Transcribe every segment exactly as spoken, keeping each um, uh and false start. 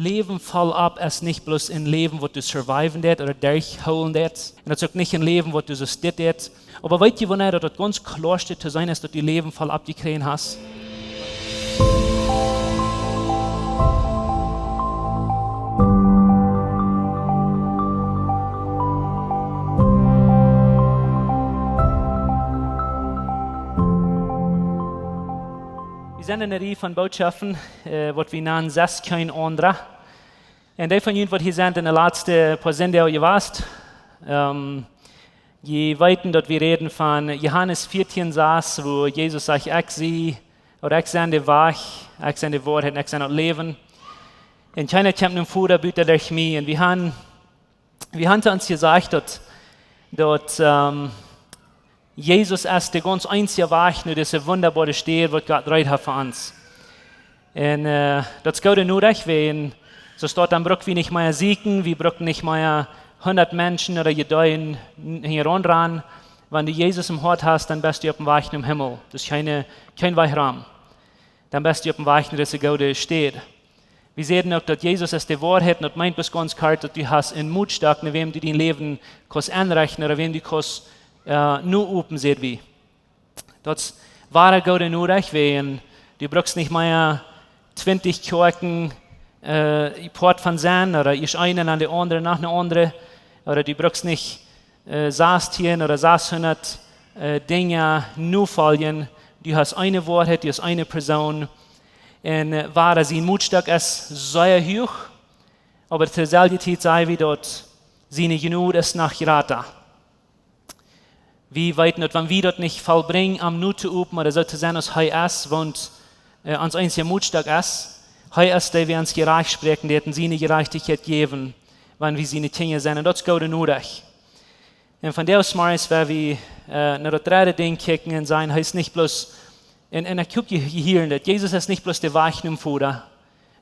Läwen voll opp es nich bloos een Läwen, waut du surviven deist ooda derchhoolen deist. Un daut es uk nich een Läwen, waut du soo steit deist. Oba weet jie, wanea daut, daut gaunz kloa steit to seenen es, daut du Läwen voll opp jekjräajen hast? Wie sent en eene Rieej von Bootschoften, äh, waut wie nanen Sest kjeen aundra. Un dee von junt, waut hia sent en de latste poa Sindach jewast, ähm, jie weeten, daut wie räden von Johanes vieetieen sas, wua Jesus sajcht: "Ekj sie, ooda ekj sie de Wajch, ekj sie de Woarheit un ekj sie daut Läwen. Un kjeena kjemt nom Voda buta derch mie." Un wie haben, wie haben to ons jesajcht, daut, daut, ähm, Jesus es de gaunz eensje Wajch no dise wundaboare Städ, waut Gott reed haft fa ons. Un, äh, daut es goode Norecht, wiels soo steit, dan bruck wie nich mea sieekjen, wie brucken nich mea hundat Menschen ooda Jedeejen n-, hinjaraun rannen. Wan du Jesus em Hoat hast, dan best du oppem Wajch nom Himmel. Daut es kjeene, kjeen Wajch rom. Dan best du oppem Wajch no dise goode Städ. Wie säden uk, daut Jesus es de Woarheit, un daut meent bloos gaunz kort, daut du hast een Motstock, no wäm du dien Läwen kaust enrechten ooda wäm du kaust, äh, nu open, säd wie. Daut es woare goode Norecht, wiels du bruckst nich mea twintich Kjoakjen, äh, poat von sennen, ooda ieescht eene, dan de aundre, noch eene aundre, ooda du bruckst nich, äh, sastieen ooda sashundat, äh, Dinja nofoljen. Du hast eene Woarheit, du hast eene Persoon. Un, äh, woa sien Motstock es sea huach, oba to de selwje Tiet saj wie, daut siene Jnod es noch jrata. Wie weeten daut, wan wie daut nich vollbrinjen, am nu to open ooda soo to sennen aus hee es, wiels, äh, ons eensja Motstock es, hee es dee, waut ons Jerajcht spräakjen deed un siene Jerajchtichkjeit jäwen, wan wie siene Kjinja sent. Un daut es goode Norecht. Un vondoag zemorjes woa wie, äh, no daut dredde Dinkj kjikjen un sajen, hee es nich bloos, un, un ekj hop, jie, jie hieren daut, Jesus es nich bloos de Wajch nom Voda.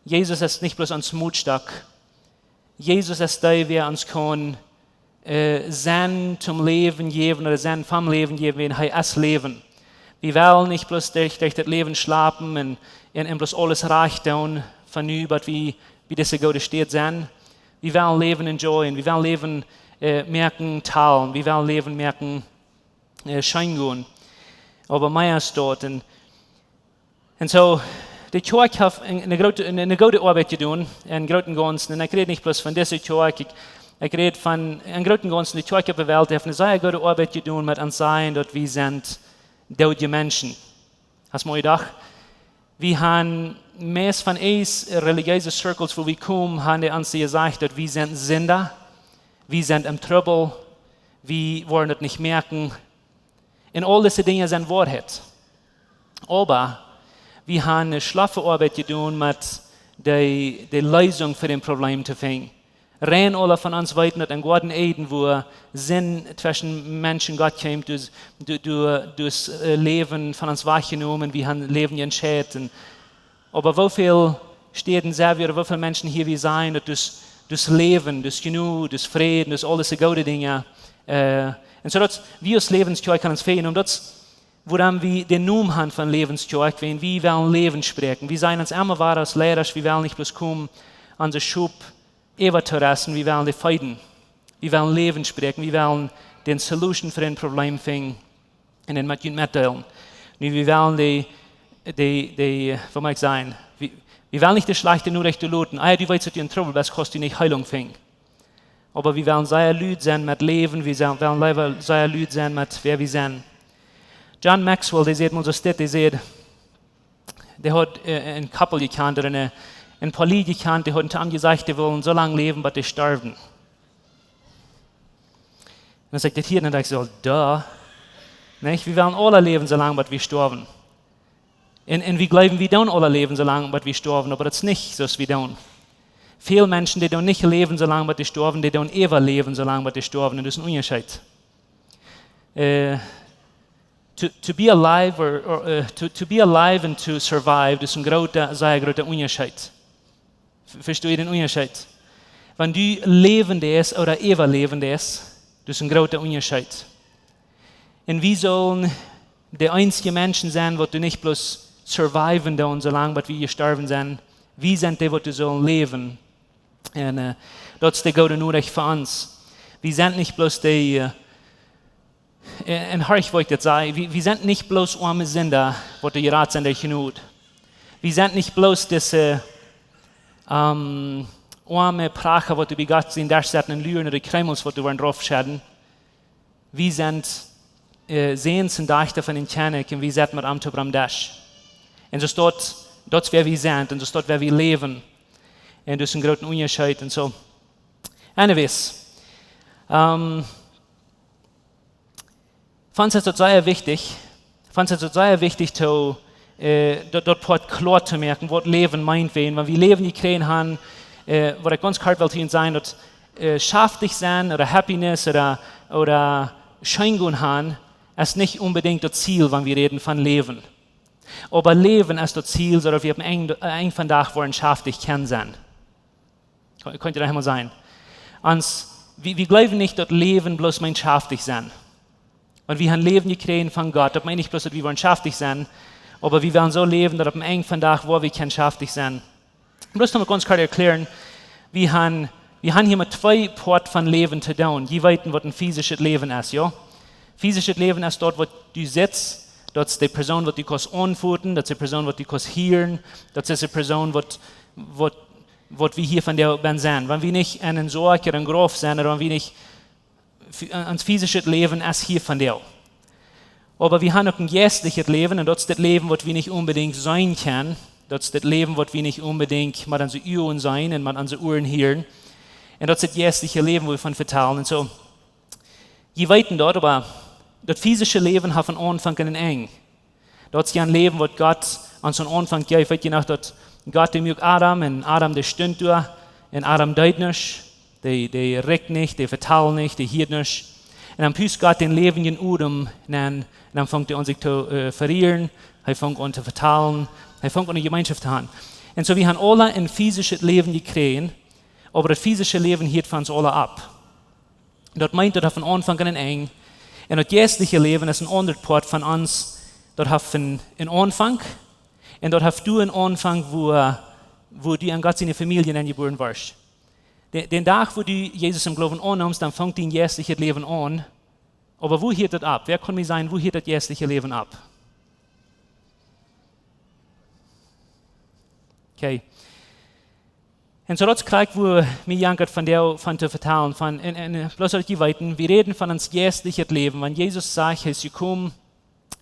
Jesus es nich bloos ons Motstock. Jesus es dee, waut ons kaun, äh, Senn toom Läwen jäwen ooda Senn vom Läwen jäwen, wiels hee es Läwen. Wie wellen nich bloos derch, derch daut Läwen schlapen un, un, un bloos aules rajcht doonen, von nu bat wie bie dise goode Städ sent. Wie wellen Läwen enjoyen, wie wellen Läwen, äh, moaken talen, wie wellen Läwen moaken, äh, scheen gonen. Oba mea es daut. Un, un soo, de Kjoakj haft eene, eene groote, eene, eene goode Oabeit jedonen, em grooten gaunzen. Un ekj räd nich bloos von dise Kjoakj, ekj, ekj räd von, em grooten gaunzen, de Kjoakj opp de Welt haft eene sea goode Oabeit jedonen met ons sajen, daut wie sent doodje Menschen. Hast mol jedocht? Wie haben meist von ees relijeese Circles, wua wie komen, haben dee ons jesajcht, daut wie sent Sinda, wie sent em Trubbel, wie woaren daut nich moaken. Un aul dise Dinja sent Woarheit. Oba wie haben eene schlaffe Oabeit jedonen met de, de Leesunk fa daut Problem to finjen. Rein aule von ons weeten, daut em Goaden Eden, wua Sind tweschen Mensch un Gott kjeem, daut, daut, daut, daut, äh, Läwen von ons wajchjenomen, wie haben Läwen entscheit. Oba woo väl Städen sent wie, ooda woo väl Menschen hia wie sent, daut daut, daut Läwen, daut Jnod, daut Fräd, daut aul dise goode Dinja, äh, un soo daut wie aus Läwenskjoakj kjennen ons feelen, om daut, wuarom wie dän Nomen haben von Läwenskjoakj, wiels wie wellen Läwen spräakjen. Wie sajen ons emma wada aus Leidasch, wie wellen nich bloos komen, onse Schop äwa to resten, wie wellen dee feeden. Wie wellen Läwen spräakjen, wie wellen dän Solution fa een Problem finjen un dän met junt metdeelen. Nu, wie wellen dee, dee, dee, waut mott ekj sajen? Wie, wie wellen nich de schlajchte Norecht loten. Ah jo, du weetst, daut du en Trubbel best, kaust du nich Heelunk finjen. Oba wie wellen sea lud sennen met Läwen, wie sent, wellen leewa sea lud sennen met wäa wie sent. John Maxwell, dee säd mol soo dit, dee säd, dee haud, äh, een Koppel jekjant, ooda een, een Poa Lied jekjant, dee hauden to am jesajcht, dee wullen soo lang läwen, bat dee storwen. Un dan säd ekj dit hia, un dan docht ekj soo, duh. Nich? Wie wellen aule läwen soo lang, bat wie stoawen. Un, un wie jleewen, wie doonen aule läwen soo lang, bat wie stoawen, oba daut es nich soo aus wie doonen. Väl Menschen, dee doonen nich läwen soo lang, bat dee stoawen, dee doonen äwaläwen soo lang, bat dee stoawen. Un daut es een Unjascheet. Äh, to, to be alive or, or, äh, to, to be alive and to survive, daut es een groota, sea groota Unjascheet. V-, vestost du dän Unjascheet? Wan du läwen deist ooda äwaläwen deist, daut es een groota Unjascheet. Un wie sellen de eensje Menschen sennen, waut du nich bloos surviven doonen, soo lang bat wie jestorwen sent. Wie sent dee, waut du sellen läwen, Un äh, daut es de goode Norecht fa ons. Wie sent nich bloos de, äh, un horch, woo ekj daut saj, wie, wie sent nich bloos oame Sinda, waut doa jerat sent derch Jnod. Wie sent nich bloos dise ähm, oame Pracha, waut doa bie Gott sien Desch setten un luren, ooda de Kjreemels, waut doa woaren drauf schedden. Wie sent äh, Säns un Dajchta von dän Kjennich un wie setten met am toop aum Desch. Un soo es daut, daut es wäa wie sent un soo es daut wäa wie läwen. Un daut es een grooten Unjascheet un soo. Anyways, ähm, fa ons es daut sea wichtich, fa ons es daut sea wichtich, to, äh, daut, daut Poat kloa to moaken, waut Läwen meent, wan, wan wie Läwen jekjräajen han, äh, waut ekj gaunz kort well to junt sajen, daut äh, schaftich sennen ooda happiness ooda, ooda scheen gonen han, es nich onbedinjt daut Ziel, wan wie räden von Läwen. Oba Läwen es daut Ziel, soo daut wie opp een Enj, äh, Enj von Dach woaren schaftich kjennen sennen. Kaun, kaun ekj daut emol sajen? Ons, wie, wie jleewen nich, daut Läwen bloos meent schaftich sennen. Wan wie han Läwen jekjräajen von Gott, daut meent nich bloos, daut wie woaren schaftich sennen, oba wie wellen soo läwen, daut opp een Enj von Dach, woo wie kjennen schaftich sennen. Bloos om et gaunz kort to erkjläaren, wie han, wie han hia met twee Poat von Läwen to doonen. Jie weeten, waut een fisischet Läwen es, jo? Fisischet Läwen es daut, waut du sitst, daut es de Persoon, waut du kaust aunfoten, daut es de Persoon, waut du kaust hieren, daut es de Persoon, waut, waut, waut wie hia vondoag bennen sent. Wan wie nich en een Soak ooda een Grauf sent, ooda wan wie nich fi-, ons fisischet Läwen es hia vondoag. Oba wie han uk een jeistlichet Läwen, un daut es daut Läwen, waut wie nich onbedinjt seenen kjennen. Daut es daut Läwen, waut wie nich onbedinjt met onse Uagen seenen un met onse Uaren hieren. Un daut es daut jeistliche Läwen, woo wie von vetalen un soo. Jie weeten daut, oba daut fisische Läwen haft een Aunfank un een Enj. Daut es een Läwen, waut Gott aun sienen Aunfank jeef. Weet jie noch, daut Gott, dee muak Adam, un Adam, dee stunt doa, un Adam deed nuscht, dee, dee rikjt nich, dee vetald nich, dee hieed nuscht. Un dan pust Gott dän läwendjen Odem nenn, un dan funk dee aun sikj to, äh, verieren, hee funk aun to vetalen, hee funk aun eene Jemeenschoft to han. Un soo, wie han aula een fisischet Läwen jekjräajen, oba daut fisische Läwen hieet fa ons aula opp. Daut meent, daut haft een Aunfank un een Enj. Un daut jeistliche Läwen es een aundret Poat von ons. Daut haft een, een Aunfank. Un daut haft doa een Aunfank, woo, woo du en Gott siene Famielje enjebuaren woascht. De-, dän Dach, woo du Jesus em Gloowen aunneemst, dan fangt dien jeistlichet Läwen aun. Oba woo hieet daut opp? Wäa kaun mie sajen, woo hieet daut jeistliche Läwen opp? Okay. Un soo daut krakjt, woo mie jankat von dee, von to vetalen, von, un, un, äh, bloos daut jie weeten, wie räden von ons jeistlichet Läwen. Wan Jesus sajcht, hee es jekomen,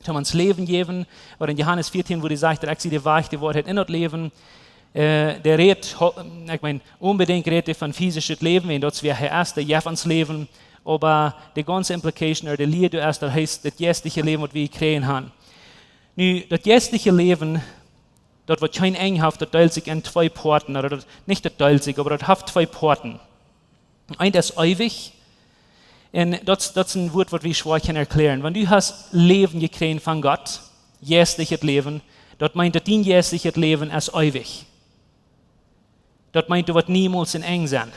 om ons Läwen jäwen, ooda en Johanes vieetieen, woo hee sajcht, daut ekj sie de Wajch, de Woarheit un daut Läwen, äh, dee rät, ho-, ekj meen, onbedinjt rät hee von fisischet Läwen, wiels daut es wäa hee es, dee jeft ons Läwen, oba de gaunze implication, ooda de Lia doa es, daut heet, daut jeistliche Läwen, waut wie jekjräajen han. Nu, daut jeistliche Läwen, daut waut kjeen Enj haft, daut deelt sikj en twee Poaten, ooda daut, nich daut deelt sikj, oba daut haft twee Poaten. Eent es eewich, un daut, daut es een Wuat, waut wie schwoa kjennen erkjläaren. Wan du hast Läwen jekjräajen von Gott, jeistlichet Läwen, daut meent, daut dien jeistlichet Läwen es eewich. Daut meent, daut woat niemols een Enj sennen.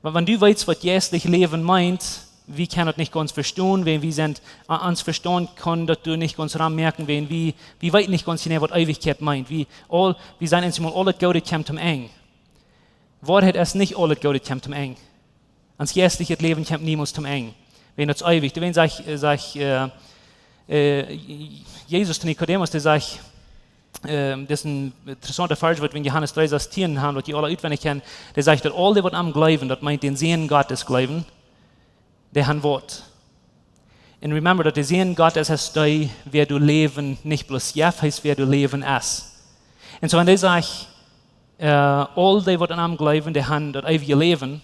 Wan, wan du weetst, waut jeistlich Läwen meent, wie kjennen daut nich gaunz vestonen, wan wie sent, a-, ons Vestaunt kaun daut doa nich gaunz ran moaken, wan wie, wie weeten nich gaunz jeneiw, waut Eewichkjeit meent. Wie aul, wie sent eensjemol, aulet Goodet kjemt toom Enj. Woarheit es nich, aulet Goodet kjemt toom Enj. Ons jeistlichet Läwen kjemt niemols toom Enj. Wan daut es eewich. Doawäajen sajcht, äh, sajcht, äh, äh, Jesus to Nikodemus, dee sajcht, ähm, daut es een interessaunta Varsch, waut wie en Johanes dree sastieen han, waut jie aula utwendich kjennen. Dee sajcht, daut aul dee, waut aun am jleewen, daut meent dän Sän Gottes jleewen, dee han waut. Un remember, daut de Sän Gottes es dee, wäa doa Läwen nich bloos jeft, hee es wäa doa Läwen es. Un soo, wan dee sajcht, äh, aul dee, waut aun am jleewen, dee han daut eewje Läwen,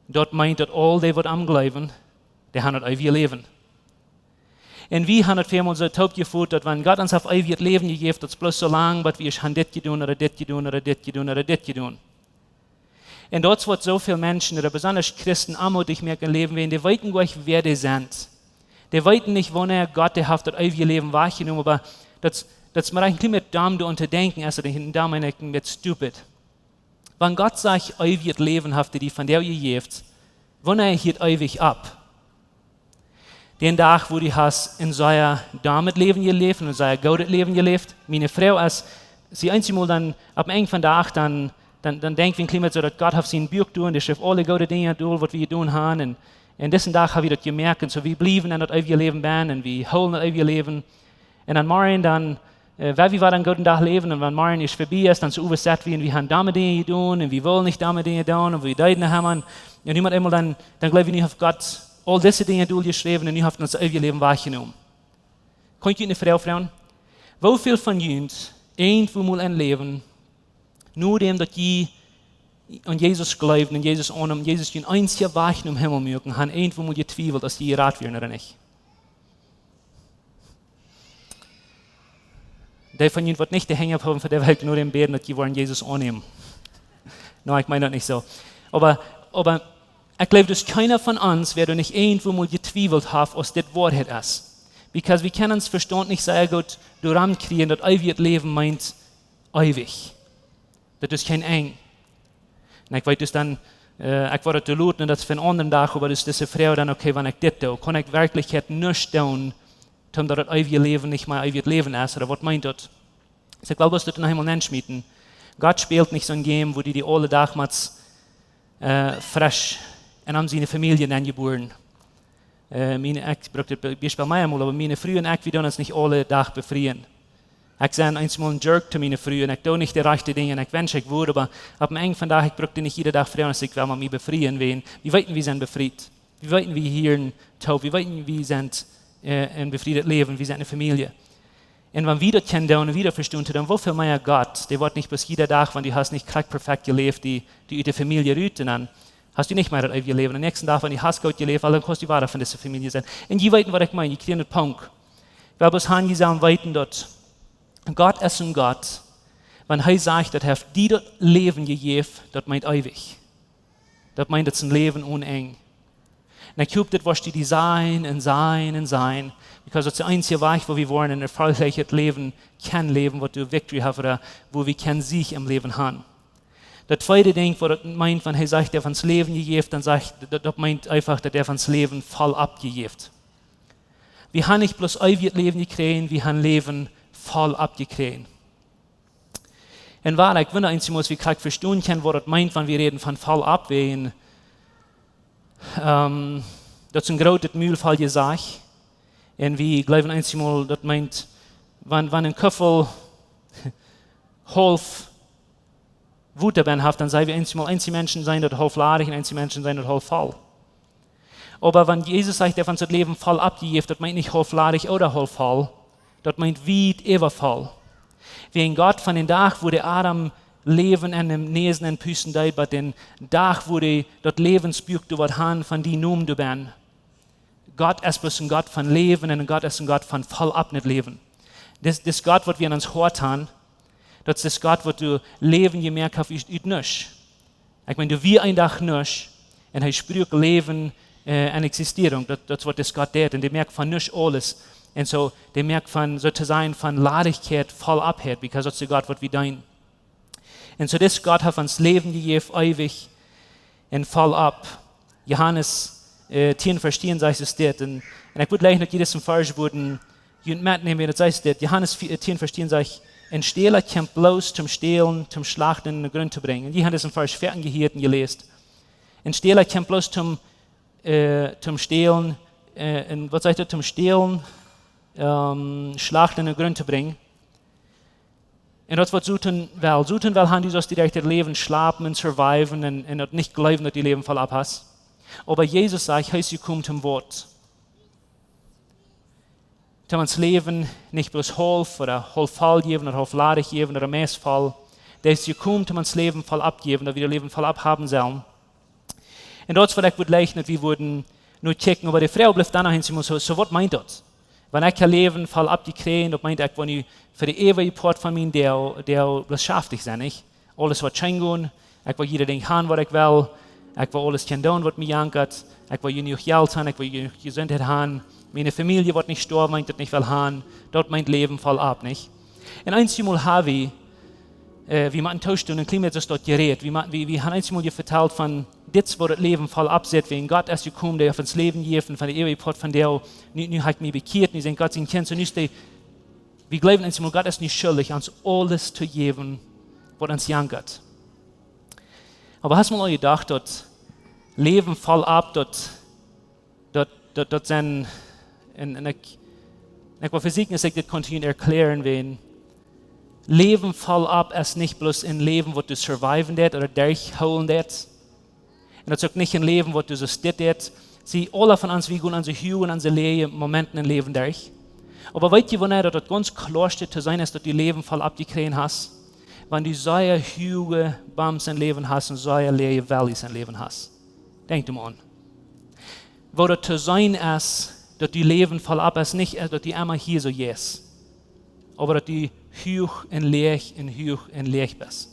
daut meent, daut aul dee, waut aun am jleewen, dee han daut eewje Läwen. Un wie han daut väl mol soo toopjefot, daut wan Gott ons haft eewjet Läwen jejäft, daut es bloos soo lang, waut wie han dit jedonen, ooda dit jedonen, ooda dit jedonen, ooda dit jedonen. Un daut es, waut soo väl Menschen, ooda besonda Christen, aunmootich moakt em Läwen, wan dee weeten goanich, wäa dee sent. Dee weeten nich, wanea Gott dee haft daut eewje Läwen wajchjenomen, oba daut, daut es mie een kjlien bät domm, doaraun to denkjen, aus daut een domm un een bät stupid. Wan Gott sajcht, eewjet Läwen haft hee die vondoag jejäft, wanea hieet eewich opp? Dän Dach, wua du hast een sea dommet Läwen jeläft un een sea goodet Läwen jeläft. Miene Fru es, see eensjemol dan, opp een Enj von Dach dan, dan, dan denkj wie een kjlien bät soo daut Gott haft sien Buak doa un dee schrift aule goode Dinja doa, waut wie jedonen haben. Un, un disen Dach hab wie daut jemoakt. Un soo, wie bliewen en daut eewje Läwen bennen un wie hoolen daut eewje Läwen. Un dan morjen dan, äh, wan wie wada een gooden Dach läwen un wan morjen es verbie es, dan soo äwasat wie un wie haben domme Dinja jedonen un wie wullen nich domme Dinja doonen un wie deeden haben. Un nu met eemol dan, dan jleew wie nu haft Gott aul dise Dinja doa jeschräwen un nu haft hee ons eewje Läwen wajchjenomen. Kaun ekj junt eene Froag froagen? Woo väl von junt, irjentwoo mol em Läwen, nodäm daut jie aun Jesus jleewden un Jesus aunneemen, Jesus jun eensja Wajch nom Himmel muak, haben irjentwoo mol jetwiewelt, aus jie jerat wieren ooda nich? Dee von junt waut nich de Henj opphoowen, fa dee well ekj nodäm bäden daut jie woaren Jesus aunnämen. No, ekj meen daut nich soo. Oba, oba ekj jleew daut kjeena von ons, wäa doa nich irjentwoo mol jetwiewelt haft, aus dit Woarheit es. Because wie kjennen ons Vestaunt nich sea goot doaraun kjrieen, daut eewjet Läwen meent eewich. Daut es kjeen Enj. Un ekj weet dus dan, äh, ekj woa daut toloten un daut es fa een aundren Dach, oba dus dise Froag dan, okay, wan ekj dit doo, kaun ekj werkjlich nuscht doonen, om daut eewje Läwen nich mea eewjet Läwen es, ooda waut meent daut? Soo, ekj well bloos daut noch eemol nenschmieten. Gott spält nich soon Game, wua dee, dee aule Dach mott, äh, fresch en am siene Famielje nenjebuaren. Äh, miene, ekj bruck dit Be-, Biespel mea mol, oba miene Fru un ekj, wie doonen ons nich aule Dach befrieen. Ekj sie eenjemol een Jerk to miene Fru un ekj doo nich de rajchte Dinja un ekj wensch, ekj wudd, oba opp een Enj von Dach, ekj bruck dee nich jieda Dach froagen, aus ekj well mol mie befrieen, wäajen wie weeten, wie sent befriet. Wie weeten, wie hieren toop, wie weeten, wie sent, äh, een befriedet Läwen, wie sent eene Famielje. Un wan wie daut kjennen doonen un wie daut vestonen to doonen, woo väl mea Gott, dee woat nich bloos jieda Dach, wan du hast nich krakjt perfekt jeläft, dee, dee ut de Famielje rut, un dan hast du nich mea daut eewje Läwen. Dän näakjsten Dach, wan du hast goot jeläft, dan kaust du wada von dise Famielje sennen. Un jie weeten, waut ekj meen, jie kjrieen daut Punkt. Wie haben ons aunjesaut weeten daut Gott es een Gott, wan hee sajcht, daut hee haft die daut Läwen jejäft, daut meent eewich. Daut meent, daut es een Läwen one Enj. Un ekj hop, dit woascht du die sajen un sajen un sajen, because daut es de eensje Wajch, woo wie woaren een erfolgreichet Läwen kjennen läwen, waut du victory hast, ooda woo wie kjennen Sieg em Läwen haben. Daut tweede Dinkj, waut daut meent, wan hee sajcht, hee haft ons Läwen jejäft, dan sajcht, daut, daut meent eefach, daut hee haft ons Läwen voll aufjejäft. Wie haben nich bloos eewjet Läwen jekjräajen, wie haben Läwen voll aufjekjräajen. Un wua ekj wunda eenjemol, aus wie krakjt vestonen kjennen, waut daut meent, wan wie räden von voll opp, wäajen, ähm, daut es een grootet Mul voll jesajcht. Un wie jleewen eenjemol, daut meent, wan, wan een Kuffel haulf Wota bennen haft, dan saj wie eenjemol, eenje Menschen seenen daut haulf ladich un eenje Menschen seenen daut haulf voll. Oba wan Jesus sajcht, hee haft ons daut Läwen voll aufjejäft, daut meent nich haulf ladich ooda haulf voll, daut meent wiet äwavoll. Wäajen Gott von dän Dach, wua de Adam läwen en dän Näsen en pusten deed, bat dän Dach, wua dee daut Läwensbuak doa waut han von dee Nomen doa bennen. Gott es bloos een Gott von Läwen un Gott es een Gott von voll opp nich läwen. Dis, dis Gott, waut wie en ons Hoat han, daut es dis Gott, waut doa Läwen jemoakt haft ut, ut nuscht. Ekj meen, doa wia een Dach nuscht un hee spruak Läwen, äh, en Existierunk. Daut, daut es, waut dis Gott deit. Un dee moakt von nuscht aules. Un soo, dee moakt von, soo to sajen, von Ladichkjeit voll Oppheit, because daut es de Gott, waut wie deenen. Un soo, dis Gott haft ons Läwen jejäft, eewich un voll opp. Johanes, äh, tieen Varsch tieen sajcht dit. Un, un ekj wudd jleichen, daut jie disen Varsch wudden, junt metnämen, wiels daut sajcht dit. Johanes vi-, äh, tieen Varsch tieen sajcht: "Een Stäla kjemt bloos toom stälen, toom schlachten un em Grunt to brinjen." Un jie haben disen Varsch foaken jehieet un jeläst. "Een Stäla kjemt bloos toom, äh, toom stälen, äh, un waut sajcht daut? Toom stälen, ähm, schlachten un em Grunt to brinjen." Un daut es, waut Soton well. Soton well han, du saust die derch daut Läwen schlapen un surviven un, un daut nich jleewen, daut du Läwen voll opp hast. Oba Jesus sajcht, hee es jekomen toom waut? Toom ons Läwen nich bloos haulf ooda haulf voll jäwen ooda haulf ladich jäwen ooda meist voll. Hee es jekomen toom ons Läwen voll opp jäwen, daut wie daut Läwen voll opp haben sellen. Un daut es, waut ekj wudd jleichen, daut wie wudden nu checken, oba de Froag blift dan noch eenjemol soo, soo waut meent daut? Wan ekj ha Läwen voll oppjekjräajen, daut meent, ekj well nu fa de eewje Poat von mien Deel, Deel bloos schaftich sennen, nich? Aules woat scheen gonen, ekj well jieda Dinkj han, waut ekj well, ekj well aules kjennen doonen, waut mie jankat, ekj well jenuach Jelt han, ekj well jenuach Jesuntheit han, miene Famielje woat nich stoawen, wan ekj daut nich well han, daut meent Läwen voll opp, nich? Un eenjemol ha wie, äh, wie motten tostonen, een kjlien bät es daut jerät. Wie mo-, wie, wie haben eenjemol je vetalt von dit, woo daut Läwen voll opp sitt, wäajen Gott es jekomen, dee haft ons Läwen jejäft, von de eewje Poat von Deel, nu, nu ha ekj mie bekjieet, nu sie ekj Gott sien Kjint, soo nu es dee, wie jleewen eenjemol, Gott es nich schuldich, ons aules to jäwen, waut ons jankat. Oba hast mol aul jedocht, daut Läwen voll opp, daut, daut, daut, daut sent, un, un ekj, un ekj well vesieekjen, aus ekj dit kaun erkjläaren, wan Läwen voll opp es nich bloos een Läwen, waut du surviven deist ooda derchhoolen deist. Un daut es uk nich een Läwen, waut du soo stell deist. See, aule von ons, wie gonen onse huage un onse läaje Momenten em Läwen derch. Oba weetst du, wanea daut, daut gaunz kloa to seenen es, daut du Läwen voll opp jekjräajen hast? Wan du sea huage Bumps em Läwen hast un sea läaje Valleys em Läwen hast. Denkj doaraun. Woo daut to seenen es, daut du Läwen voll opp es, nich, äh, daut du emma hia soo jeist, oba daut du huach un läach un huach un läach best.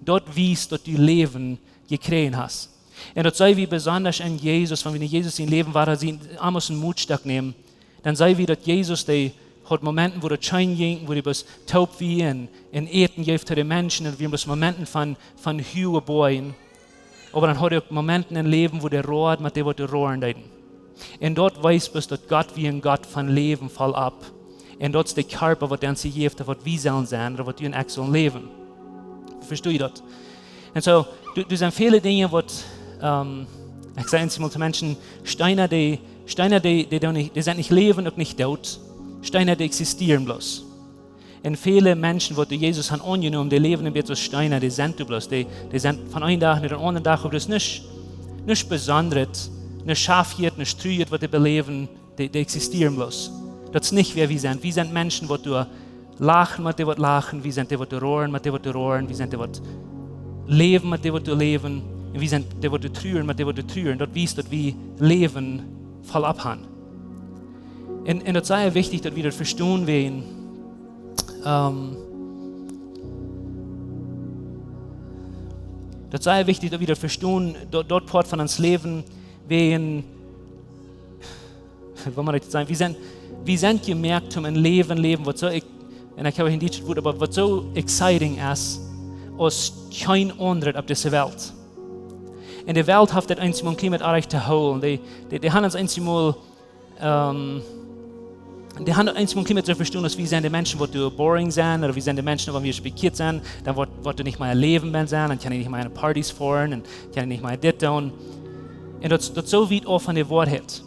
Daut wiest, daut du Läwen jekjräajen hast. Un daut seenen wie besonda en Jesus, wan wie Jesus sien Läwen wieren, sien, aulemol een Motstock nämen, dan seenen wie, daut Jesus, dee haud Momenten, wua daut scheen jinkj, wua hee bloos toop wia un, un Äten jeef to de Menschen, un wia bloos Momenten von, von huage Boajen. Oba dan haud hee uk Momenten em Läwen, wua hee road met dee, waut doa roaren deeden. Un daut wiest bloos, daut Gott wia een Gott von Läwen voll opp. Un daut es de Kjarpa, waut ons jejäft, waut wie sellen sennen, ooda waut du un ekj sellen läwen. Vesteist du daut? Un soo, doa, doa sent väle Dinja, waut, ähm, ekj saj eemol to Menschen, Steena, dee, Steena, dee, dee, dee nich, dee sent nich läwendich, uk nich doot. Steena, dee eksistieren bloos. Un väle Menschen, waut doa Jesus haben aunjenomen, dee läwen een bät soo aus Steena, dee sent doa bloos. Dee, dee sent von eenen Dach no dän aundren Dach, oba daut es nuscht, nuscht Besondret, nuscht Schaftjet, nuscht Truajet, waut dee beläwen, dee, dee eksistieren bloos. Daut es nich, wäa wie sent. Wie sent Menschen, waut doa lachen met dee, waut lachen. Wie sent dee, waut doa roaren met dee, waut doa roaren. Wie sent dee, waut läwen met dee, waut doa läwen. Un wie sent dee, waut doa truaren met dee, waut doa truaren. Daut wiest, daut wie Läwen voll opp haben. Un, un daut es sea wichtich, daut wie daut vestonen, wan, ähm, daut es sea wichtich, daut wie daut vestonen, daut, daut Poat von ons Läwen, wan, woo mott ekj daut sajen? Wie sent, wie sent jemoakt om een Läwen, Läwen, waut soo, ekj, un ekj hab een dietschet Wuat, oba waut soo exciting es, aus kjeen aundret opp dise Welt. Un de Welt haft daut eenjemol een kjlien bät oajch to hoolen. Dee, dee, dee haben ons eenjemol, ähm, dee haben ons eenjemol een kjlien bät soo vestonen, aus wie sent de Menschen, waut doa boring sent, ooda wie sent de Menschen, waut wie spekjit sent, dan woat, woat doa nich mea Läwen bie sennen, dan kaun wie nich mea no Partys foaren, un kaun wie nich mea dit doonen. Un daut, daut es soo wiet auf von de Woarheit.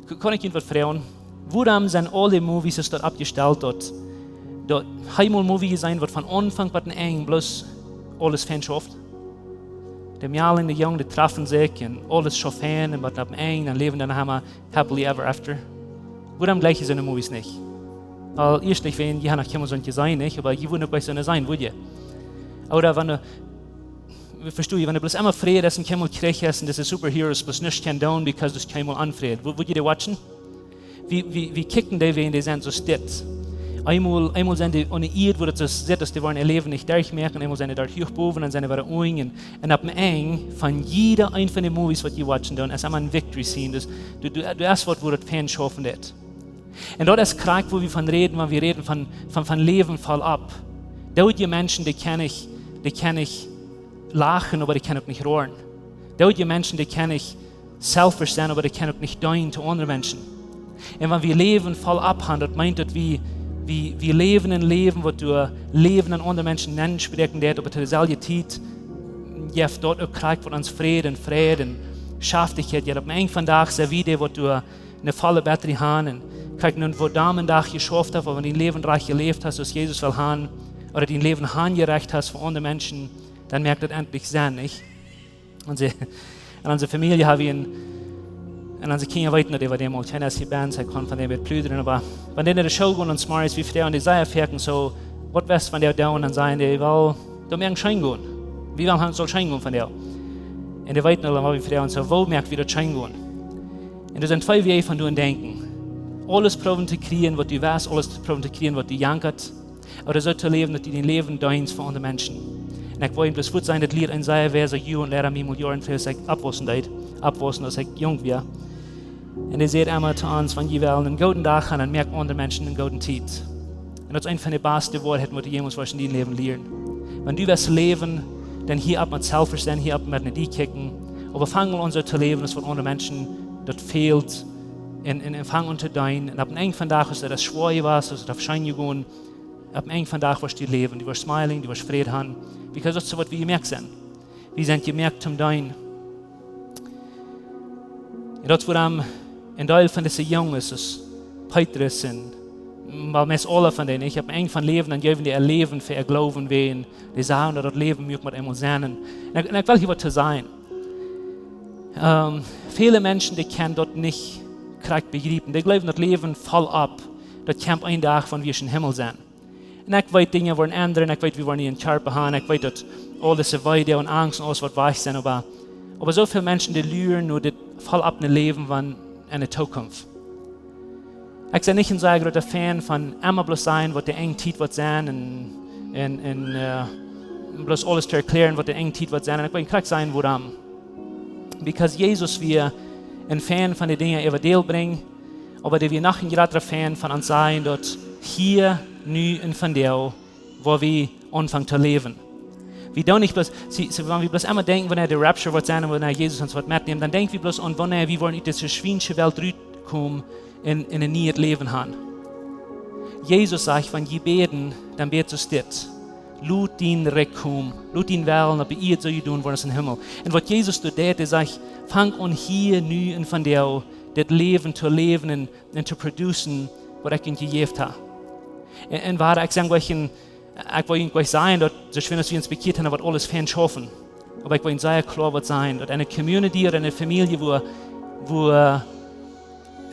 K-, kaun ekj junt waut froagen? Wuarom sent aule Movies, es daut oppjestalt, daut, daut hee mol een Movie jeseenen, waut von Aunfank bat daut Enj bloos aules fein schauft? De Mejal un de Jung, dee trafen sikj un aules schauft fein un bat daut Enj, dan läwen dee noch emma happily ever after. Wuarom jlikj jie soone Movies nich? Well, ieeschtlich, wan jie noch kjeenmol soont jeseenen, nich? Oba jie wudden uk nich soone seenen, wudd jie? Ooda wan, äh, vesteist du, wan bloos emma Fräd es un kjeenmol Kjrich es un dise Superheroes bloos nuscht kjennen doonen, because doa es kjeenmol Onfräd. Wud-, wudd jie dee watchen? Wie, wie, wie kjikjen dee, wan dee sent soo stell. Eemol, eemol sent dee aun de Ieed, wua daut soo sitt, aus dee woaren äa Läwen nich derchmoaken, eemol sent dee doa huach bowen, dan sent dee wada unjen. Un opp daut Enj von jieda een von de Movies, waut jie watchen doonen, es emma een victory scene. Dus du, du, du hast waut, wua daut fein schaufen deit. Un daut es krakjt, wua wie von räden, wan wie räden von, von, von Läwen voll opp. Doot jie Menschen, dee kjennen nich, dee kjennen nich lachen, oba dee kjennen uk nich roaren. Doot jie Menschen, dee kjennen nich selfish sennen, oba dee kjennen uk nich deenen to aundre Menschen. Un wan wie Läwen voll opp haben, daut meent, daut wie, wie, wie läwen een Läwen, waut doa Läwen aun aundre Menschen nenspräakjen deit, oba to deeselwje Tiet jeft daut uk krakjt waut ons Fräd un Fräd un Schaftichkjeit. Jo, opp daut Enj von dän Dach sent wie dee, waut doa eene volle Batterie haben un kjikj, nu, woo du dän Dach jeschauft hast, ooda wan du dien Läwen rajcht jeläft hast, soo aus Jesus well haben, ooda dien Läwen hanjerecht hast fa aundre Menschen, dan moakt daut endlich Senn, nich? Onse, en onse Famielje hab wie een, un onse Kjinja weeten daut, dee wia dämol kjeen S C Bands, ekj kaun von däm waut pludren, oba wan dee no de School gonen un zemorjes, wie froagen dee sea foaken soo: "Waut west du vondoag doonen?" Dan sajen dee: "Well, daut moakt scheen gonen. Wie wellen haben, daut saul scheen gonen vondoag." Un dee weeten aul, waut wie froagen, soo: "Woo moak wie daut scheen gonen?" Un doa sent twee Wäaj von doonen denkjen. Aules proowen to kjrieen, waut du west, aules proowen to kjrieen, waut die jankat, ooda soo to läwen, daut du dien Läwen deenst fa aundre Menschen. Un ekj well junt bloos foats sajen, daut lieed een sea wiesa Jugendliera mie mol Joaren trigj, aus ekj oppwaussen deed, oppwaussen, aus ekj junk wia. Un dee säd emma to ons: "Wan jie wellen eenen gooden Dach haben, dan moakt aundre Menschen eene goode Tiet." Un daut es eent von de baste Woarheiten, waut du jemols woascht en dien Läwen lieren. Wan du west läwen, dan hia opp met selfish sennen, hia opp met no die kjikjen. Oba fang mol aun soo to läwen, aus waut aundre Menschen daut fält. Un, un, un fang aun to deenen. Un opp daut Enj von dän Dach, aus daut schwoa wia, aus daut scheen jegonen, opp daut Enj von dän Dach woascht du läwen, du woascht smiling, du woascht Fräd haben. Because daut es soo, waut wie jemoakt sent. Wie sent jemoakt toom deenen. Un daut es wuarom een Deel von dise Junges, aus Petrus un, well, meist aule von dee, nich, opp Enj von Läwen, dan jeewen dee äa Läwen fa äa Gloowen wajch. Dee sagen, daut daut Läwen mott mau eemol sennen. Un ekj, un ekj well hia waut to sajen. Ehm, väle Menschen, dee kjennen daut nich krakjt bejriepen. Dee jleewen, daut Läwen voll opp, daut kjemt een Dach, wan wie em Himmel sent. Un ekj weet, Dinja woaren endren, ekj weet, wie woaren hia een Kjarpa haben, ekj weet, daut aul dise Weedoag un Angst un aules woat wajch sennen, oba, oba soo väl Menschen, dee luren no dit voll opp een Läwen von enne Zukunft. Ekj sie nich een sea groota Fan von emma bloos sajen, waut de Enjtiet woat sennen, un, un, un, eh, bloos aules to erkjlären, waut de Enjtiet woat sennen. Un ekj well krakjt sajen, wuarom. Because Jesus wia een Fan von de Dinja äwa däl brinjen, oba dee wia noch een jratra Fan von ons sajen, daut hia, nu un vondoag, wua wie aunfangen to läwen. Wie doonen nich bloos, see, see, wan wie bloos emma denkjen, wanea de Rapture woat sennen un wanea Jesus ons woat metnämen, dan denkj wie bloos aun, wanea wie woaren ut dise schwiensche Welt rutkomen un, un een nieet Läwen haben. Jesus sajcht, wan jie bäden, dan bät soo aus dit: Lot dien Rikj komen, lot dien Wellen opp de Ieed soo jedonen woaren aus em Himmel. Un waut Jesus doa deit, hee sajcht: Fang aun hia, nu un vondoag, dit Läwen to läwen un, un to producen, waut ekj junt jejäft hab. Un, un wua ekj saj, ekj well junt nich sajen, daut soo schwind aus wie ons bekjieet haben, woat aules fein schaufen. Oba ekj well junt sea kloa waut sajen, daut enne Community ooda enne Famielje, wua, wua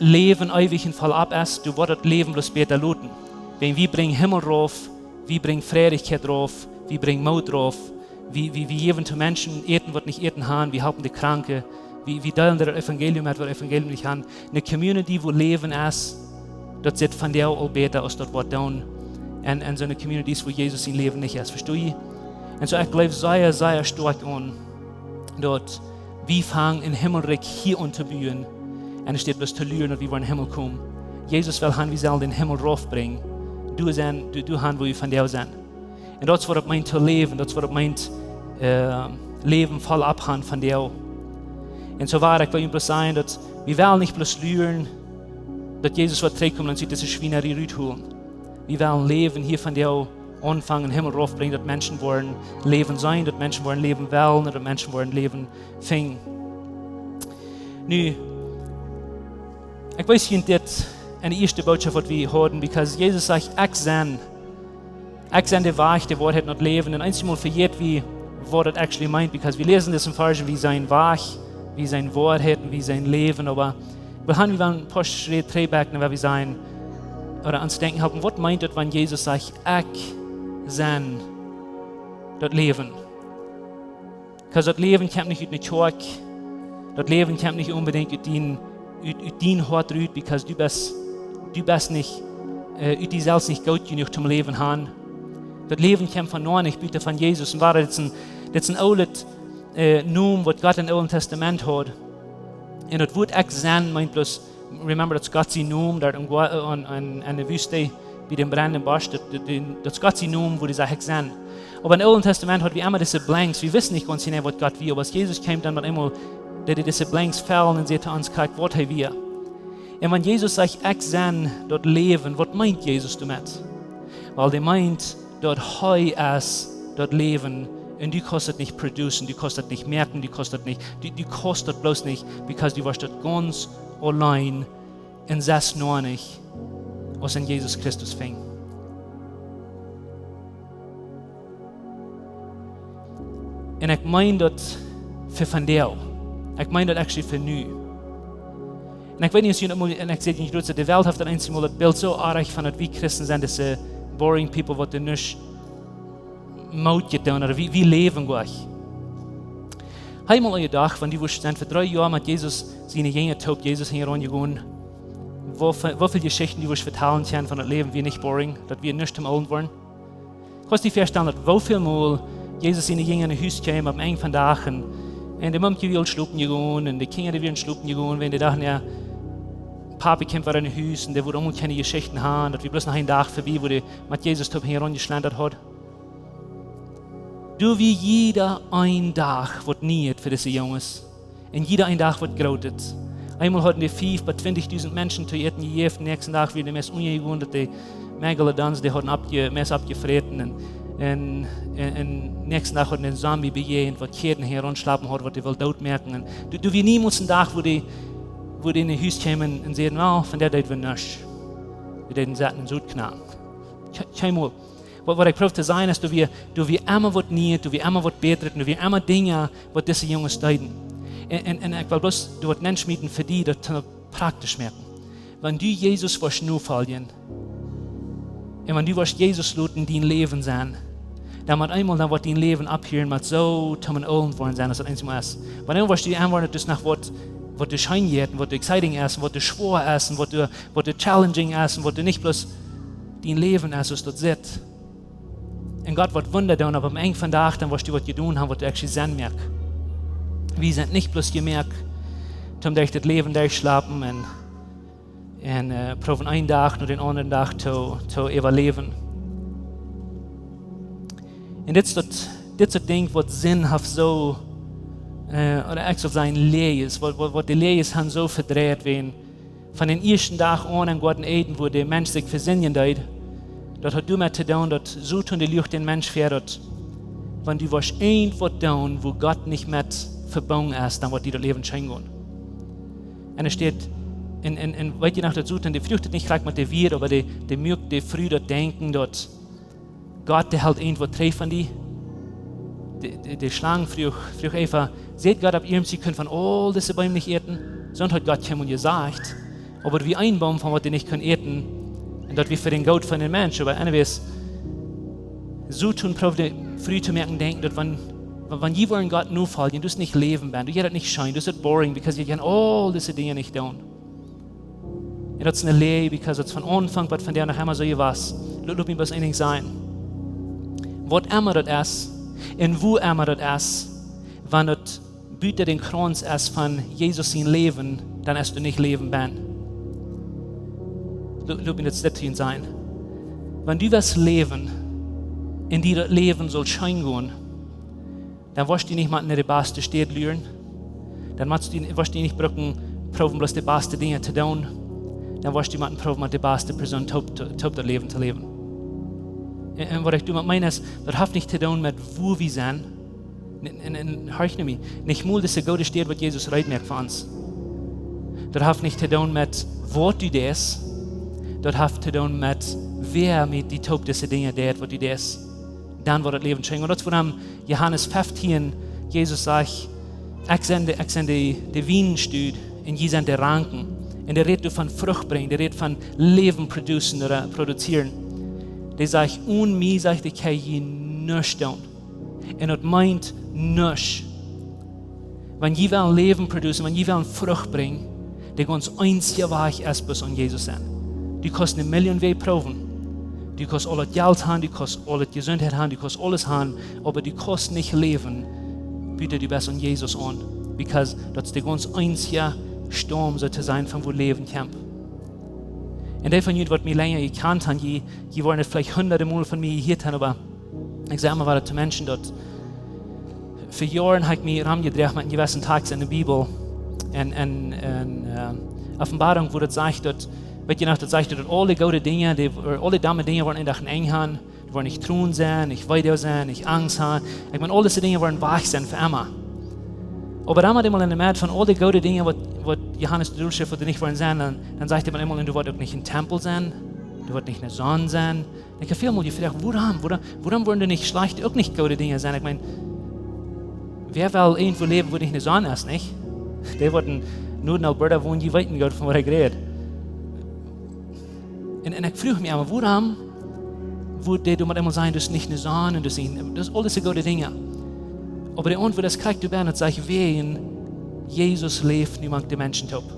Läwen eewich un voll opp es, doa woat daut Läwen bloos bäta loten. Wan wie brinjen Himmel rauf, wie brinjen Freidichkjeit rauf, wie brinjen Moot rauf, wie, wie, wie jäwen to Menschen Äten, waut nich Äten haben, wie halpen de Kranke, wie, wie deelen daut Evangelium met, waut Evangelium nich haben. Eene Community, wua Läwen es, daut sitt vondoag aul bäta aus daut woat doonen. Un, un soone Communities, wua Jesus sien Läwen nich es. Vestonen jie? Un soo, ekj jleew sea, sea stoakj aun, daut wie fangen een Himmelrikj hia aun to buen. Un et steit bloos to luren, daut wie woaren em Himmel komen. Jesus well haben, wie sellen dän Himmel rauf brinjen. Doa sennen, doa, doa haben, wua wie vondoag sent. Un daut es, waut et meent to läwen. Daut es, waut et meent, eh, Läwen voll opp haben vondoag. Un soo wia, ekj well junt bloos sajen, daut wie wellen nich bloos luren, daut Jesus woat trigjkomen un ons ut dise Schwienarie rutholen. Wie wellen Läwen hia vondoag aunfangen, Himmel rauf brinjen, daut Menschen woaren Läwen seenen, daut Menschen woaren Läwen wellen, daut Menschen woaren Läwen finjen. Nu, ekj wees junt dit enne ieeschte Bootschoft, waut wie hauden, because Jesus sajcht: Ekj sie Ekj sie de Wajch, de Woarheit un daut Läwen. Un eenjemol vejät wie, waut daut actually meent, because wie läsen disen Varsch, wie sent Wajch, wie sent Woarheit un wie sent Läwen. Oba wie haben, wie wellen een poa Schräd trigj backen, wua wie sent, ooda ons denkjen halpen, waut meent daut, wan Jesus sajcht: Ekj sie daut Läwen? Because daut Läwen kjemt nich ut eene Kjoakj. Daut Läwen kjemt nich onbedinjt ut dien, ut, ut dien Hoat rut, because du best, du best nich, eh, ut die selfst nich goot jenuach toom Läwen haben. Daut Läwen kjemt von noa nich, buta von Jesus. Un wua, dit es een, dit es een oolet, eh, Nomen, waut Gott em Oolen Tastament haud. Un daut Wuat ekj sie meent bloos, remember, daut es Gott sien Nomen, doa em Goa-, eh, aun, aun, aun de Wüste, bie däm brennenden Bosch, daut, daut, daut, daut es Gott sien Nomen, wua hee sajcht: Ekj sie. Oba em Oolen Tastament hauden wie emma dise blanks. Wie wisten nich gaunz jeneiw, waut Gott wia. Oba aus Jesus kjeem, dan met eemol, daut dee dise blanks fellen un säd to ons: Kjikj, waut hee wia. Un wan Jesus sajcht: Ekj sie daut Läwen, waut meent Jesus doamet? Well, dee meent, daut hee es daut Läwen. Un du kaust daut nich producen, du kaust daut nich moaken, du kaust daut nich, du, du kaust daut bloos nich, because du woascht daut gaunz auleen un sest noa nich aus en Jesus Christus finjen. Un ekj meen daut fa vondoag. Ekj meen daut actually fa nu. Un ekj weet nich, aus jie daut mol, un ekj saj nich bloos, de Welt haft daut eenjemol daut Bilt soo oajch von daut wie Christen sent, dise boring people, waut doa nuscht met to doonen, ooda wie, wie läwen goa. Hast du mol jedocht, wan du wurscht sennen fa dree Joa met Jesus, siene Jinja toop Jesus hinjaraun jegonen, woo väl, woo väl Jeschichten du wurscht vetalen kjennen von daut Läwen, wia nich boring, daut wia nuscht toom oolen woaren? Kaust die väastalen, daut woo väl mol Jesus siene Jinja no Hus kjeem aum Enj von Dach un, un de Mumkje wia aul schlopen jegonen un de Kjinja, dee wieren schlopen jegonen, wan dee dochten, jo, Papi kjemt wada no Hus un dee wudd aul mol kjeene Jeschichten haben, daut wia bloos noch een Dach verbie, wua dee met Jesus toop hinjaraun jeschlentat haud. Doa wia jieda een Dach waut Nieet fa dise Junges. Un jieda een Dach waut Grootet. Eemol hauden dee fief bat twintichdusent Menschen to äten jejäft, dän näakjsten Dach wieren dee meist unjajegonen, daut de Megalodons, dee hauden oppje-, meist oppjefräten. Un, Un, un, un näakjsten Dach haud een Zombie bejäajent, waut Kjäden hia ronschlapen haud, waut dee wull dootmoaken. Un doa, doa wia niemols een Dach, wua dee, wua dee en een Hus kjeemen un säden: "Well, von dee deed wie nuscht." Wie deeden sitten un Sot knacken. Kje-, kjeenmol. Waut, waut ekj proow to sajen es, doa wia, doa wia emma waut Niees, doa wia emma waut Bätret, doa wia emma Dinja, waut dise Junges deeden. Un, un, un ekj well bloos doa waut nenschmieten fa die, daut to praktisch moaken. Wan du Jesus woascht nofoljen, un wan du woascht Jesus loten dien Läwen sennen, dan met eemol dan woat dien Läwen opphieren met soo toom een Oolen woaren sennen, aus daut eensmol es. Wan eemol woascht du enwoaren, daut es noch waut, waut doa scheen jeit, un waut doa exciting es, un waut doa schwoa es, un waut doa, waut doa challenging es, un waut doa nich bloos dien Läwen es, aus daut sitt. Un Gott woat Wunda doonen, oba aum Enj vondoag, dan woascht du waut jedonen haben, waut doa actually Senn moakt. Wie sent nich bloos jemoakt, toom derch daut Läwen derchschlapen un, un, äh, proowen eenen Dach no dän aundren Dach to, to äwaläwen. Un dit es daut, dit es daut Dinkj, waut Sind haft soo, äh, ooda ekj sull sajen, Läajes, waut, waut, waut de Läajes haben soo vedreit, wan von dän ieeschten Dach aun em Goaden Eden, wua de Mensch sikj vesindjen deed, daut haud doamet to doonen, daut Soton dee luach dän Mensch väa, daut wan du woascht irjent waut doonen, wua Gott nich met vebungen es, dan woat die daut Läwen scheen gonen. Un et steit, un, un, un weet jie noch, daut Soton, dee fruachtet nich krakjt met de Wieed, oba dee, dee muak de Fru daut denkjen, daut Gott, dee helt irjent waut trigj von die. De, de, de Schlang fruach, fruach Eva: "Sajcht Gott, daut jie kjennen von aul dise Beem nich äten?" Soo haud Gott kjeenmol jesajcht. Oba wie een Boom von waut dee nich kunnen äten, un daut wia fa dän Goot von dän Mensch. Oba anyways, Soton proowd de Fru to moaken denkjen, daut wan, wan jie woaren Gott nofoljen, daut es nich Läwen, wan du, jo, daut nich scheen, daut es boring, because jie kjennen aul dise Dinja nich doonen. Un daut es eene Läaj, because daut es von Aunfank bat vondoag noch emma soo jewast. Lot, lot mie bloos een Dinkj sajen. Waut emma daut es, un wua emma daut es, wan daut buta dän Krauns es von Jesus sien Läwen, dan es doa nich Läwen bennen. Lot, lot mie daut sajen. Wan du west läwen, un die daut Läwen saul scheen gonen, dan woascht du nich mau no de baste Städ luren. Dan woascht du, woascht du nich brucken, proowen bloos de baste Dinja to doonen. Dan woascht du motten proowen, met de baste Persoon toop, to-, toop daut Läwen to läwen. Un, un waut ekj doamet meen es, daut haft nich to doonen met wua wie sent. Un, un, un horch no mie. Nich mol dise goode Städ, waut Jesus reed moakt fa ons. Daut haft nich to doonen met waut du deist. Daut haft to doonen met wäa met die toop dise Dinja deit, waut du deist. Dan woat daut Läwen scheen. Un daut es wuarom Johanes fieftieen, Jesus sajcht: "Ekj sie de, ekj sie de, de Wienstock, un jie sent de Ranken." Un dee rät doa von Frucht brinjen, dee rät von Läwen producen ooda produzieren. Dee sajcht: "Onen mie", sajcht hee, "kjenn jie nuscht doonen." Un daut meent nuscht. Wan jie wellen Läwen producen, wan jie wellen Frucht brinjen, de gaunz eensje Wajch es bloos aun Jesus sennen. Du kaust eene Million Wäaj proowen. Du kaust aul daut Jelt haben, du kaust aul daut Jesuntheit haben, du kaust aules haben, oba du kaust nich läwen, buta du best aun Jesus aun. Because daut es de gaunz eensje Staum, soo to sajen, von wua Läwen kjemt. Un dee von junt, waut mie lenja jekjant haben, jie, jie woaren daut veleicht hundade Mol von mie jehieet haben, oba ekj saj emma wada to Menschen, daut fa Joaren hab ekj mie romjedroagen met eenen jewessen Takst enne Bibel. Un, un, un, äh, Openboarunk, wua daut sajcht, daut, weet jie noch, daut sajcht, daut aule goode Dinja, dee, aule domme Dinja woaren een Dach een Enj haben. Doa woat nich Tronen sennen, nich Wee sennen, nich Angst haben. Ekj meen, aul dise Dinja woaren wajch sennen fa emma. Oba dan met eemol enne Medd von aul de goode Dinja, waut, waut Johanes doa schrift, waut doa nich woaren sennen, dan, dan sajcht hee met eemol, un doa woat uk nich een Tempel sennen, doa woat nich eene Sonn sennen. Ekj hab väl Mol jefroacht, wuarom, wuarom, wuarom woaren doa nich schlajchte, uk nich goode Dinja sennen? Ekj meen, wäa well irjentwua läwen, wua nich eene Sonn es, nich? Dee waut en Norden, Alberta wonen, dee weeten goot, von waut ekj räd. Un, un ekj fruach mie emma, wuarom wudd dee doa met eemol sajen, daut es nich eene Sonn un daut es nich, daut es aules goode Dinja. Oba de Auntwuat es krakjt doa bie, daut sajcht, wäajen Jesus läft nu mank de Menschen toop.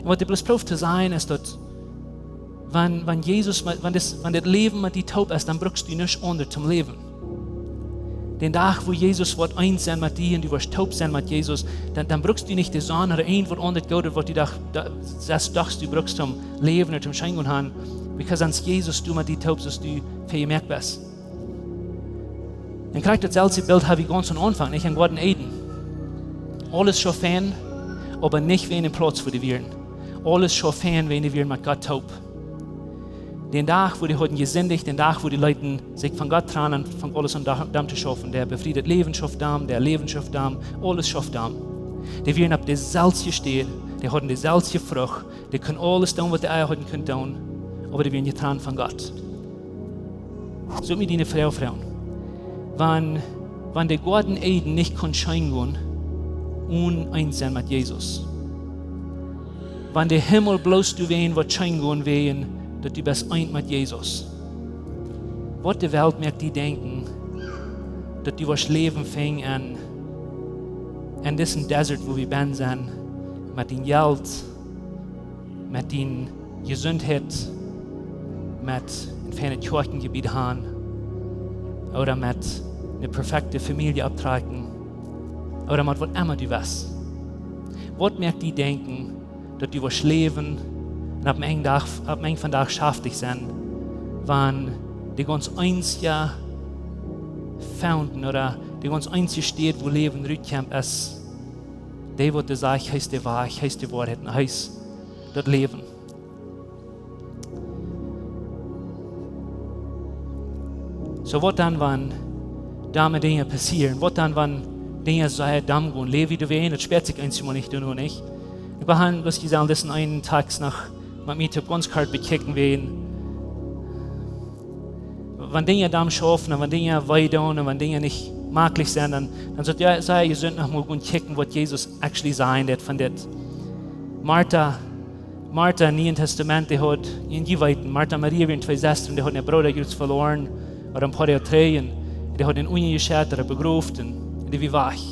Un waut ekj bloos proow to sajen es daut, wan, wan Jesus, wan daut, wan daut Läwen met die toop es, dan brukst du nuscht aundret toom läwen. Dän Dach, wua Jesus woat eent sennen met die un du woascht toop sennen met Jesus, dan, dan brukst du nich de Sonn ooda irjentwaut aundret Goodet, waut du docht, do-, sest dochst, du brukst toom läwen ooda toom scheen gonen haben, because aus Jesus doa met die toop es, du vejemoakt best. Un krakjt daut selwje Bilt hab wie gaunz aum Aunfank, nich, em Goaden Eden. Aules scheen, oba nich wäajen dän Plauz, wua dee wieren. Aules scheen, wäajen dee wieren met Gott toop. Dän Dach, wua dee hauden jesindicht, dän Dach, wua dee leeten sikj von Gott trannen, funk aules aun, dee, dee to schaufen. Daut befriede Läwen schauft dee, daut Läwen schauft dee, aules schauft dee. Dee wieren opp deselwje Städ, dee hauden deselwje Frucht, dee kunnen aules doonen, waut dee ea hauden kunt doonen, oba dee wieren jetrant von Gott. Soo mie diene Froag froagen. Wan, wan de Goaden Eden nich kunn scheen gonen, onen eent sennen met Jesus. Wan de Himmel bloos doawäajen wudd scheen gonen, wäajen daut du best eent met Jesus. Waut de Welt moakt die denkjen, daut du woascht Läwen finjen en, en disen Desert, wua wie bennen sent, met dien Jelt, met diene Jesundheit, met een feinet Kjoakjenjebiet han, ooda met eene perfekte Famielje opptrakjen, ooda met waut emma du west. Waut moakt die denkjen, daut du woascht läwen un opp een Dach, opp een Dach schaftich sennen, wan de gaunz eensje Fountain ooda de gaunz eensje Städ, wua Läwen rutkjemt, es dee, waut dee sajcht, hee es de Wajch, hee es de Woarheit un hee es daut Läwen. Soo, waut dan, wan domme Dinja passieren? Waut dan, wan Dinja sea domm gonen? Läw wie doawäajen? Daut späat sikj eensjemol nich, du noch nich. Ekj wull bloos hia sajen, daut es een Tekst noch, waut mie toop gaunz kort bekjikjen well. Wan Dinja domm schaufen un wan Dinja wee doonen un wan Dinja nich maklich sent, dan, dan sult jie, sult jie jesunt noch mol gonen kjikjen, waut Jesus actually sajen deed von dit. Martha, Martha em Nieen Tastament, dee haud, un jie weeten, Martha un Maria wieren twee Sestren, dee hauden äa Brooda jrod veloaren, ooda een poa Doag trigj, un dee hauden am unjajeschett ooda begroft, un, un dee wia wajch.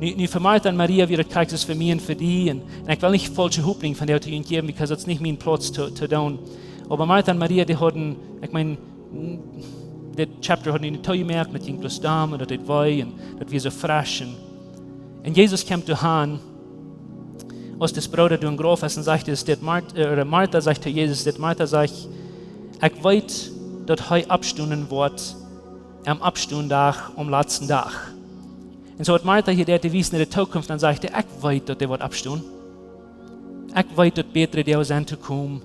Nu, nu fa Martha un Maria wia daut krakjt soo aus fa mie un fa die, un, un ekj well nich faulsche Hopninj von dee to junt jäwen, because daut es nich mien Plauz to, to doonen. Oba Martha un Maria, dee hauden, ekj meen, dit chapter haud nich toojemoakt, daut jinkj bloos domm, un daut deed wee, un daut wia soo fresch, un, un Jesus kjemt doa han, aus dis Brooda doa em Grauf es, un sajcht, es dit Mart-, äh, ooda Martha sajcht to Jesus, dit Martha sajcht: "Ekj weet, daut hee oppstonen woat aum Oppstonndach, aum latsten Dach." Un soo waut Martha hia deed, dee wiest no de Tookunft, un sajcht: "Ekj weet, daut hee woat oppstonen. Ekj weet, daut bätre Doag sent to komen."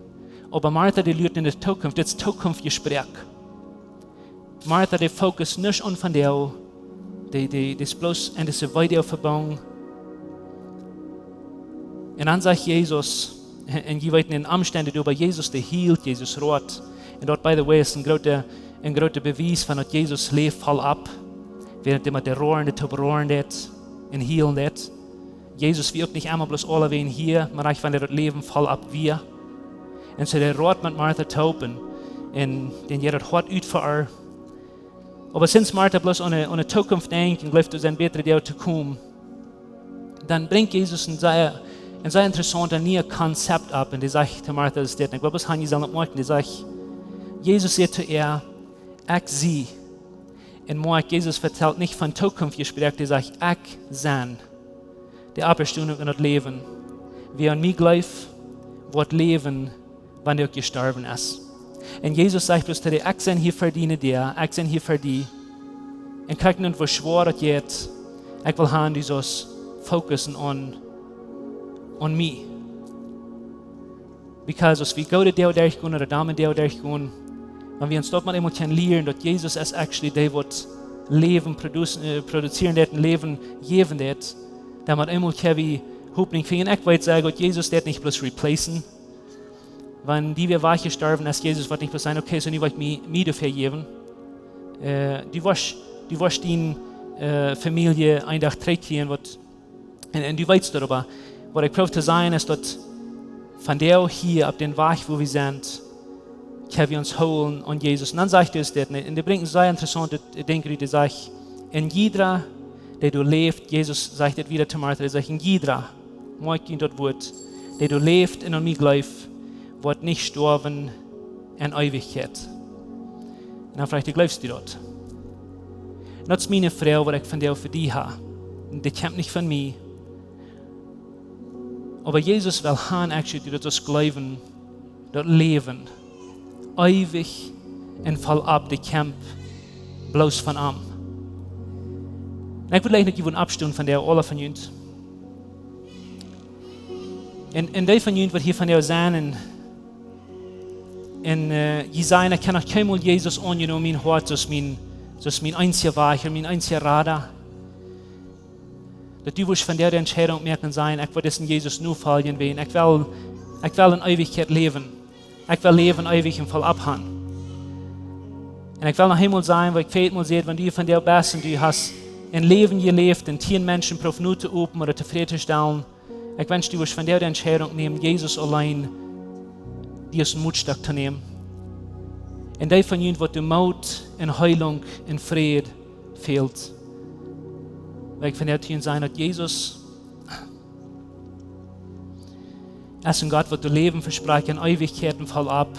Oba Martha, dee luat no de Tookunft, dit es Tookunftjesproak. Martha, dee focust nich aun vondoag, dee, dee, dee es bloos en dise Weedoag vebungen. Un dan sajcht Jesus, un jie weeten de Omstend doa, oba Jesus, dee hielt, Jesus roat. Un daut, by the way, es een groota, een groota Bewies von daut Jesus läft voll opp. Wäarent dee met de Roaren, dee toop roaren deed un hielen deed. Jesus wia uk nich emol bloos aulawäajen hia, mau wan hee daut Läwen voll opp wia. Un soo dee roat met Martha toop un, un dee jeit daut Hoat ut fa äa. Oba since Martha bloos aun de, aun de Tookunft denkjt un jleeft, doa sent bätre Doag to komen, dan brinjt Jesus een sea, een sea interessauntet niee Konzept opp. Un dee sajcht to Martha, daut es dit, un ekj wull bloos han, jie sellen daut moakjen, dee sajcht, Jesus säd to äa: "Ekj sie." Un moakj, Jesus vetalt nich von Tookunftjesproak, dee sajcht: "Ekj sie de Oppstonunk un daut Läwen. Wäa aun mie jleeft, woat läwen, wan hee uk jestorwen es." Un Jesus sajcht bloos to dee: "Ekj sie hia fa die, Nadia, ekj sie hia fa die. Un kjikj nu, woo schwoa daut jeit. Ekj well han, du saust focussen aun, aun mie." Because aus wie goode Doag derchgonen ooda domme Doag derchgonen, wan wie ons daut mau eemol kjennen lieren, daut Jesus es actually dee, waut Läwen produz-, äh, produzieren deed un Läwen jäwen deed, dan mau eemol kjenn wie Hopninj finjen. Ekj weet, saj ekj, daut Jesus deed nich bloos replacen. Wan die wia wajchjestorwen es, Jesus woat nich bloos sajen: "Okay, soo nu woa ekj mie, mie doafäa jäwen. Äh, du woascht, du woascht diene, äh, Famielje een Dach trigjkjrieen, waut." Un, un du weetst doaräwa, waut ekj proow to sajen es, daut vondoag hia opp dän Wajch, wua wie sent, kjenn wie ons hoolen aun Jesus. Un dan sajcht hee dit, nä, un dee brinjt een sea interessauntet Dinkj rut, dee sajcht: "Un jieda, dee doa läft", Jesus sajcht dit wada to Martha, dee sajcht: "Un jieda, moakj junt daut Wuat, dee doa läft un aun mie jleeft, woat nich stoawen en Eewichkjeit." Un dan fruach ekj: "Jleefst du daut?" Un daut es miene Froag, waut ekj vondoag fa die ha. Un dee kjemt nich von mie. Oba Jesus well han, actually, daut wie daut jleewen, daut Läwen, eewich un voll opp, dee kjemt bloos von am. Un ekj wudd jleichen, daut jie wudden oppstonen vondoag, aule von junt. Un, un dee von junt, waut hia vondoag sent un, Un, äh, jie sajen: "Ekj hab noch kjeenmol Jesus aunjenomen en mien Hoat aus mien, aus mien eensja Wajch un mien eensja Rada." Daut du wurscht vondoag de Entscheidunk moaken, sajen: "Ekj well disen Jesus nofoljen, wiels ekj well, ekj well en Eewichkjeit läwen. Ekj well Läwen eewich un voll opp han." Un ekj well noch eemol sajen, waut ekj väajet Mol säd: Wan du vondoag best un du hast een Läwen jeläft un tieen Menschen proowst no to open ooda tofräd to stalen, ekj wensch, du wurscht vondoag de Entscheidunk nämen, Jesus auleen aus een Mootstock to nämen. Un dee von junt, waut doa Moot un Heelunk un Fräd fält, well ekj vondoag to junt sajen, daut Jesus es een Gott, waut doa Läwen vesprakjt en Eewichkjeit un voll opp,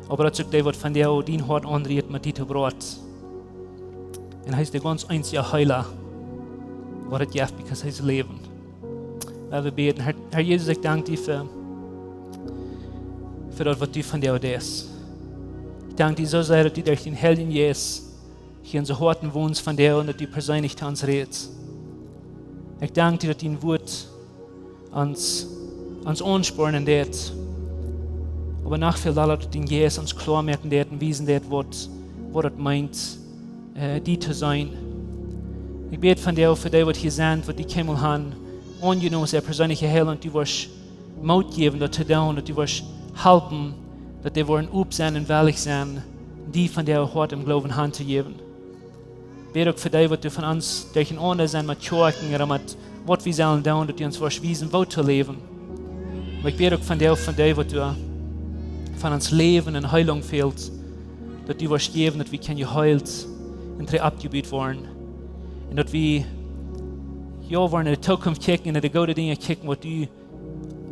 oba daut es uk dee, waut vondoag dien Hoat aunrieet met die to broaten. Un hee es de gaunz eensja Heela, waut et jeft, because hee es Läwen. Lot ons bäden. Herr, Herr Jesus, ekj dank die fa, fa daut, waut du vondoag deist. Ekj dank die soo sea, daut du derch dien Heiljen Jeist hia en onse Hoaten wonst vondoag un daut du perseenlich to ons rätst. Ekj dank die, daut dien Wuat ons, ons aunspornen deit, oba noch väl dolla, daut dien Jeist ons kloa moaken deit un wiesen deit, waut, waut et meent, äh, die to seenen. Ekj bäd vondoag fa dee, waut hia sent, waut die kjeenmol han aunjenomen aus äa perseenlicha Heilaunt, daut du wurscht Moot jäwen, daut to doonen, daut du wurscht halpen, daut dee woaren op sennen un wellich sennen, die vondoag äa Hoat em Gloowen han to jäwen. Bäd uk fa dee, waut doa von ons derchenaunda sent met Kjoakjen ooda met waut wie sellen doonen, daut du ons wurscht wiesen, woo to läwen. Oba ekj bäd uk vondoag fa dee, waut doa von ons Läwen en Heelunk fält, daut du wurscht jäwen, daut wie kjennen jeheelt un trigj oppjebut woaren. Un daut wie, jo, woaren en de Tookunft kjikjen un en de goode Dinja kjikjen, waut du,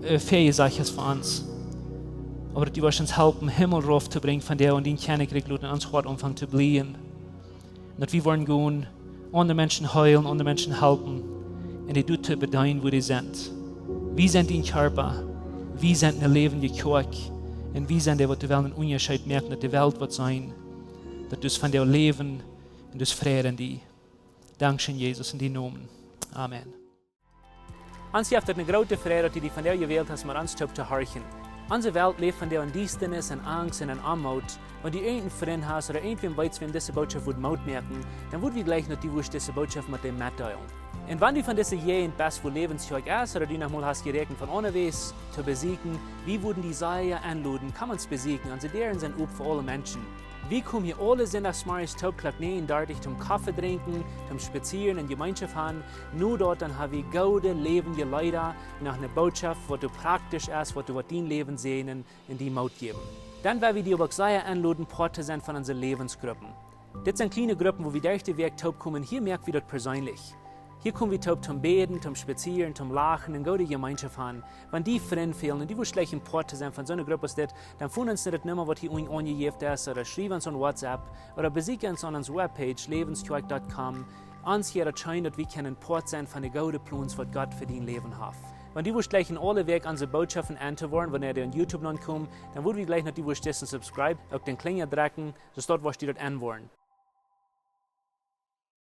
äh, väajesajcht hast fa ons. Oba daut du wurscht ons halpen, Himmel rauf to brinjen vondoag un dien Kjennichrikj loten en ons Hoat aunfangen to blieejen. Un daut wie woaren gonen, aundre Menschen heelen, aundre Menschen halpen, un dee doa to bedeenen, wua dee sent. Wie sent dien Kjarpa, wie sent eene läwendje Kjoakj, un wie sent dee, waut doa wellen een Unjascheet moaken, daut de Welt woat seenen, daut du von dee läwen un du Fräd en die. Dankscheen, Jesus, en dien Nomen. Amen. Ons jeft et eene groote Freid, daut du die vondoag jewält hast, met ons toop to horchen. Onse Welt läft vondoag en Diestanis, en Angst un en Oamoot. Wan du irjent een Frint hast ooda irjentwäm weetst, wäm dise Botschaft wudd Moot moaken, dan wudd wie jleichen, daut du wurscht dise Botschaft met däm metdeelen. Un wan du von dise Jäajent best, wua Läwens Kjoakj es, ooda du noch mol hast jeräakjent von aundawäajes to besieekjen, wie wudden die sea enloden, komm ons besieekjen. Onse Däaren sent op fa aule Menschen. Wie komen hia aule Sindachsmorjes toop Klock näajen dartich toom Koffe drinkjen, toom spazieren un Jemeenschoft han. No daut dan ha wie goode, läwendje Leeda, noch eene Botschaft, waut doa praktisch es, waut doa woat dien Läwen säajnen un die Moot jäwen. Dan well wie die oba uk sea enloden, Poat to sennen von onse Läwensgruppen. Dit sent kjliene Gruppen, wua wie derch de Wäakj toop komen. Hia moak wie daut perseenlich. Hia kom wie toop toom bäden, toom spazieren, toom lachen un goode Jemeenschoft han. Wan die Frind fälen un du wurscht jleichen Poat to sennen von soone Grupp aus dit, dan foon ons no de Numma, waut hia unjen aunjejäft es, ooda schriew ons aun WhatsApp, ooda besieekj ons aun onse Webpage, läwenskjoakj dot com. Ons jeit et scheen, daut wie kjennen Poat sennen von de goode Plons, waut Gott fa dien Läwen haft. Wan du wurscht jleichen aule Wäakj onse Botschaften enn to woaren, wanea dee aun YouTube nopp komen, dan wudd wie jleichen, daut du wurscht disen subscribe, uk dän Klinja drekjen, soo daut du wurscht daut enn woaren.